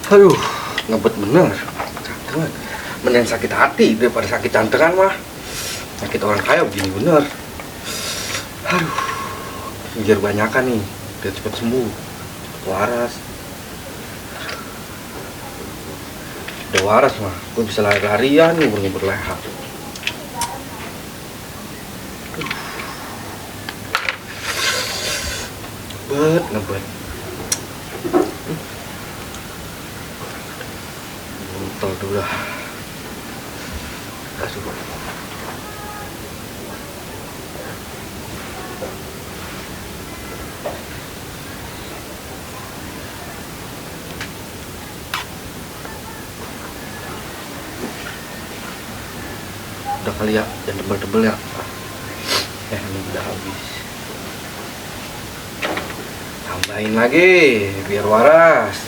Aduh, ngebet bener. Jantengan. Mending sakit hati daripada sakit jantengan mah. Sakit orang kaya begini bener. Aduh, biar banyakan nih, biar cepet sembuh, waras. Udah waras mah, gue bisa lari-larian ngubur-ngubur leha. Ngebet. Buntel dulu dah. Aduh. Udah kali ya, jangan tebel-tebel ya. Ini udah habis. Tambahin lagi biar waras.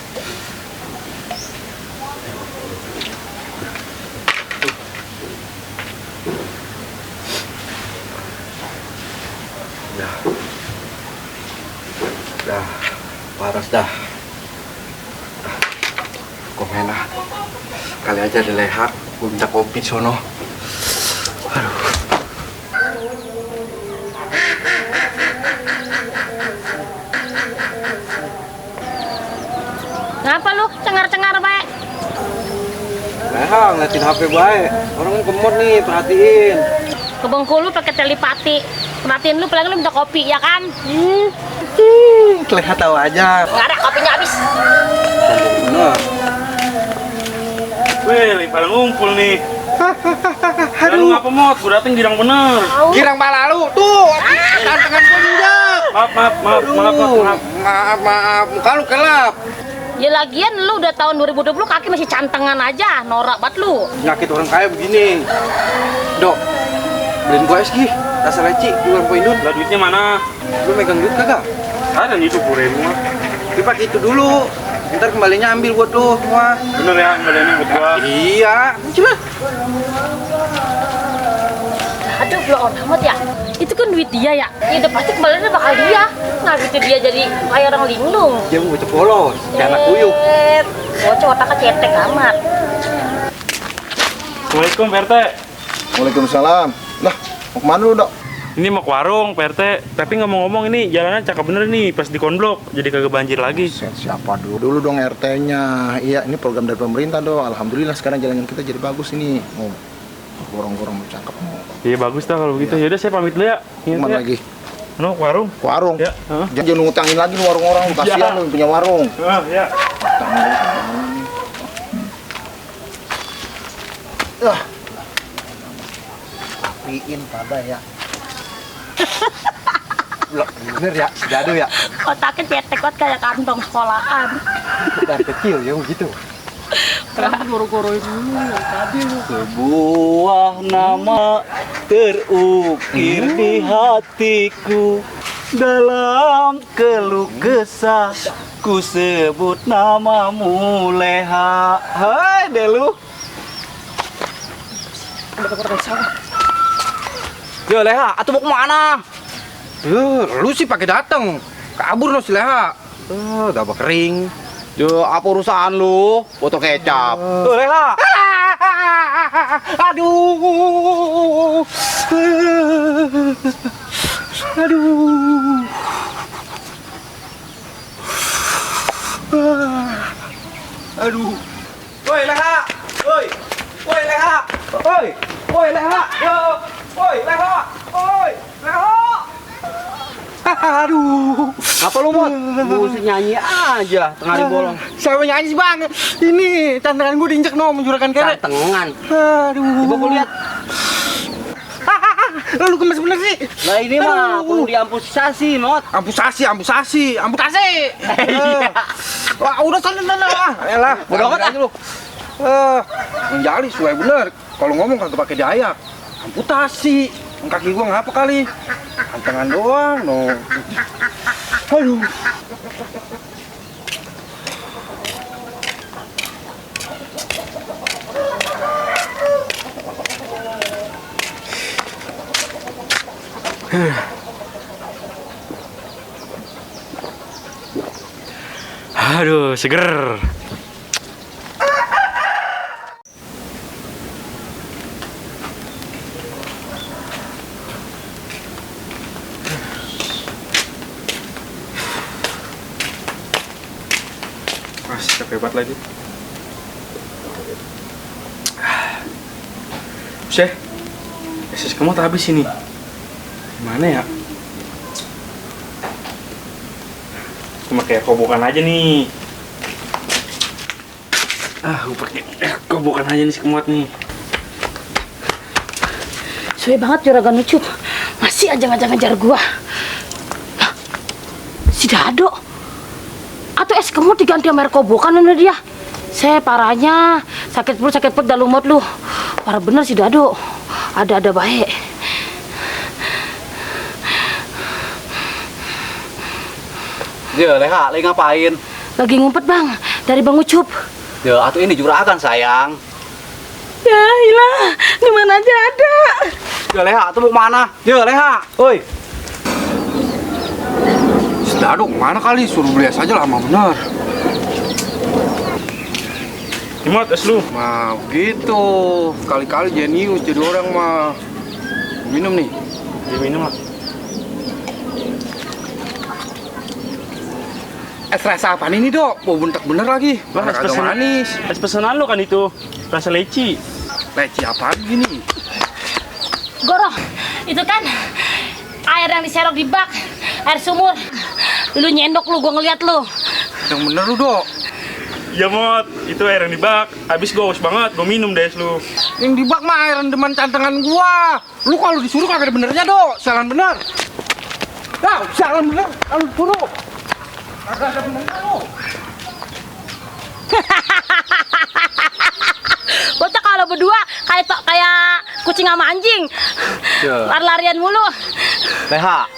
Dah waras dah. Komen lah. Kali aja di leha, gue minta kopi sono. Aduh. Ngapa lu cengar-cengar baik? Leha ngeliatin HP baik. Orang gemot nih, perhatiin. Ke Bengkulu pakai telepati. Perhatiin lu, paling lu minta kopi ya kan? Leha tahu aja. Nggak ada, kopinya habis. Bener. Wih, pada ngumpul nih. Aduh, ngapa mot? Gue dateng girang bener. Girang pala lu, tuh. Tantangan gue juga. Maaf, muka lu kelap. Ya lagian lu udah tahun 2020 kaki masih cantengan aja, norak banget lu. Nyakit orang kaya begini. Dok, beliin gue es Gi. Rasa leci, di luar Poindun. Lah duitnya mana? Lu megang duit kagak? Ada nih 20.000 mah. Dipakai itu dulu. Ntar kembalinya ambil buat lu semua. Bener ya, kembaliannya buat gua. Iya, coba. Aduh, belum amat ya. Itu kan duit dia ya. Ya udah pasti kembaliannya bakal dia. Nah, duit dia jadi kayak orang linglung. Dia mau bocah polos, kayak anak kuyuk. Bocah otaknya cetek amat. Assalamualaikum Pak RT. Waalaikumsalam. Lah, mau kemana lu, Dok? Ini mau ke warung Pak RT. Tapi ngomong-ngomong ini jalannya cakep bener nih pas di konblok. Jadi kagak banjir lagi. Siapa dulu? Dulu dong RT-nya. Iya, ini program dari pemerintah, Dok. Alhamdulillah sekarang jalan kita jadi bagus ini. Oh, gorong-gorong cakep. Iya bagus dah kalau begitu. Yaudah saya pamit dulu ya. Kemana lagi? No, warung. Warung. Ya. Jangan ngutangin lagi nih warung orang. Kasihan lu punya warung. Ya. Rapiin pada ya. Bener ya, jadu ya. Otaknya cetek banget kayak kantong sekolahan. Dari kecil ya begitu. Guru-guru dulu tadi lu. Sebuah nama terukir di hatiku. Dalam keluh kesah ku sebut namamu Leha. Hai Delu. Yo Leha, atuh mau kemana? Lu sih pakai dateng. Kabur lo si Leha. Udah kering. Yo, apa urusan lu? Foto kecap. Tuh Leha. Aduh. Aduh. Aduh. Woi Leha. Woi. Woi Leha. Woi. Woi Leha. Yo. Woi Leha. Woi. Leha. Aduh. Apa lu, Mot? Musik nyanyi aja tengah di bolong. Siapa nyanyi sih bang? Ini tantangan gue diinjek no menjuragan kere. Tantangan. Aduh. Coba gua lihat. Lalu kemes bener sih. Lah ini mah perlu diamputasi, Mot. Amputasi. Wah, udah sana. Elah, Bodoh amat aja lu. Menjali sesuai bener. Kalau ngomong kagak pakai diayak. Amputasi. Kaki gua ngapa kali? Tantangan doang, no. Aduh. Aduh, seger. Mas, capek banget lagi. Buset, SS kamu tak habis ini. Gimana ya? Cuma kayak kobokan aja nih. Gue pakai kobokan aja nih si kemot nih. Suwe banget juragan Ucup. Masih aja ngejar-ngejar gua. Lah, si Dado. Atau es kemot diganti sama air kobokan sama dia. Saya parahnya sakit perut dah lumut lu. Parah bener si Dado. Ada baik. Ya, Leha, lagi ngapain? Lagi ngumpet bang, dari Bang Ucup. Ya, atuh ini juragan sayang. Ya ilah, di mana aja ada. Ya, Leha, atuh mau mana? Ya, Leha, oi. Sedado mana kali, suruh beli es aja lama bener. Kemot, es lu. Mah gitu, kali-kali jenius jadi orang mah. Minum nih. Minum lah. Es rasa apaan ini, Dok? Mau bentak bener lagi. Lah, Mana es kagak pesanan manis. Es pesanan lo kan itu. Rasa leci. Leci apaan gini? Goroh, itu kan air yang diserok di bak, air sumur. Lu nyendok lu, gua ngeliat lu. Yang bener lu, Dok. Ya Mot, itu air yang di bak. Habis gue haus banget, gue minum deh es lu. Yang di bak mah air rendeman cantengan gua. Lu kalau disuruh kagak ada benernya, Dok. Jalan bener. Nah, jalan bener. Kalau disuruh. Kagak ada benernya, lu. Bocah kalau berdua kayak kucing sama anjing. Ya. Lari-larian mulu. Leha,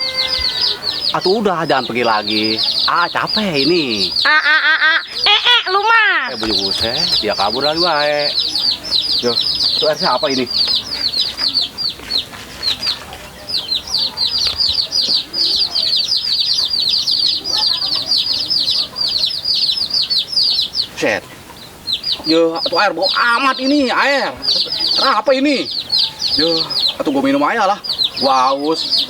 atuh udah jangan pergi lagi. Capek ini. Lu mah. Bujuk buset, dia kabur lagi wae. Yo, itu air siapa ini? Set. Yo, atuh air bau amat ini, air. Apa ini? Yo, atuh gua minum aja lah. Gua haus.